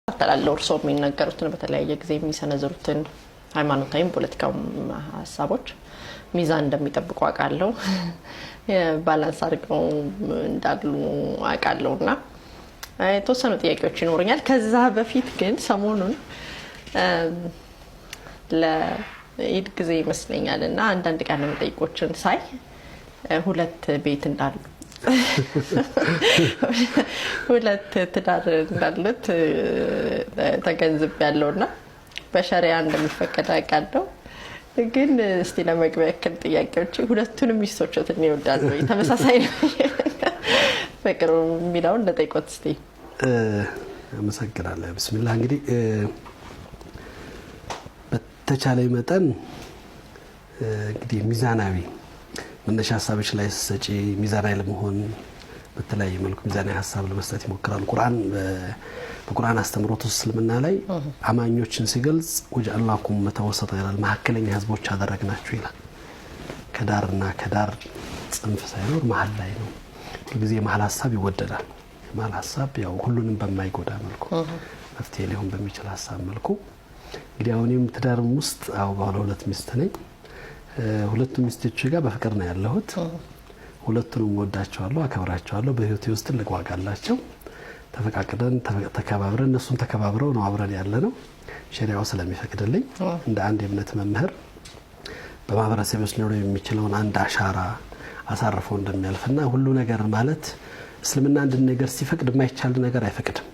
እከታተላለሁ። እርስዎ የሚናገሩትን፣ በተለያየ ጊዜ የሚሰነዝሩትን ሃይማኖታዊም ፖለቲካዊም ሀሳቦች ሚዛን እንደሚጠብቁ አውቃለሁ። Balance አድርገው እንዳሉ አውቃለሁ እና የተወሰኑ ጥያቄዎች ይኖሩኛል። ከዛ በፊት ግን ሰሞኑን ለኢድ ጊዜ ይመስለኛል እና አንዳንድ ቃለ መጠይቆችን ሳይ ሁለት ቤት እንዳሉ፣ ሁለት ትዳር እንዳሉት ተገንዝቤያለሁ እና በሸሪያ እንደሚፈቀድ አውቃለሁ። ግን እስቲ ለመግቢያ ያክል ጥያቄዎች፣ ሁለቱንም ሚስቶችዎትን ይወዳሉ ወይ? ተመሳሳይ ነው ፍቅሩ የሚለውን ልጠይቅዎት እስቲ። አመሰግናለሁ። ብስሚላህ፣ እንግዲህ በተቻለ መጠን እንግዲህ ሚዛናዊ መነሻ ሀሳቦች ላይ ስትሰጪ ሚዛናዊ ለመሆን፣ በተለያየ መልኩ ሚዛናዊ ሀሳብ ለመስጠት ይሞክራል። ቁርአን፣ በቁርአን አስተምሮት ውስጥ እስልምና ላይ አማኞችን ሲገልጽ وجعلناكم أمة وسطا ይላል። መካከለኛ ህዝቦች አደረግናችሁ ይላል። ከዳርና ከዳር ጽንፍ ሳይኖር መሀል ላይ ነው። ሁልጊዜ የመሀል ሀሳብ ይወደዳል። የመሀል ሀሳብ ያው ሁሉንም በማይጎዳ መልኩ መፍትሄ ሊሆን በሚችል ሀሳብ መልኩ። እንግዲህ አሁንም ትዳርም ውስጥ አዎ ባለ ሁለት ሚስት ነኝ። ሁለቱ ሚስቶች ጋር በፍቅር ነው ያለሁት። ሁለቱንም ወዳቸዋለሁ፣ አከብራቸዋለሁ። በህይወቴ ውስጥ ትልቅ ዋጋ አላቸው። ተፈቃቅደን፣ ተከባብረን፣ እነሱም ተከባብረው ነው አብረን ያለ ነው። ሸሪያው ስለሚፈቅድልኝ እንደ አንድ የእምነት መምህር በማህበረሰብ ውስጥ ሊኖረው የሚችለውን አንድ አሻራ አሳርፎ እንደሚያልፍና ሁሉ ነገር ማለት እስልምና አንድ ነገር ሲፈቅድ የማይቻል ነገር አይፈቅድም።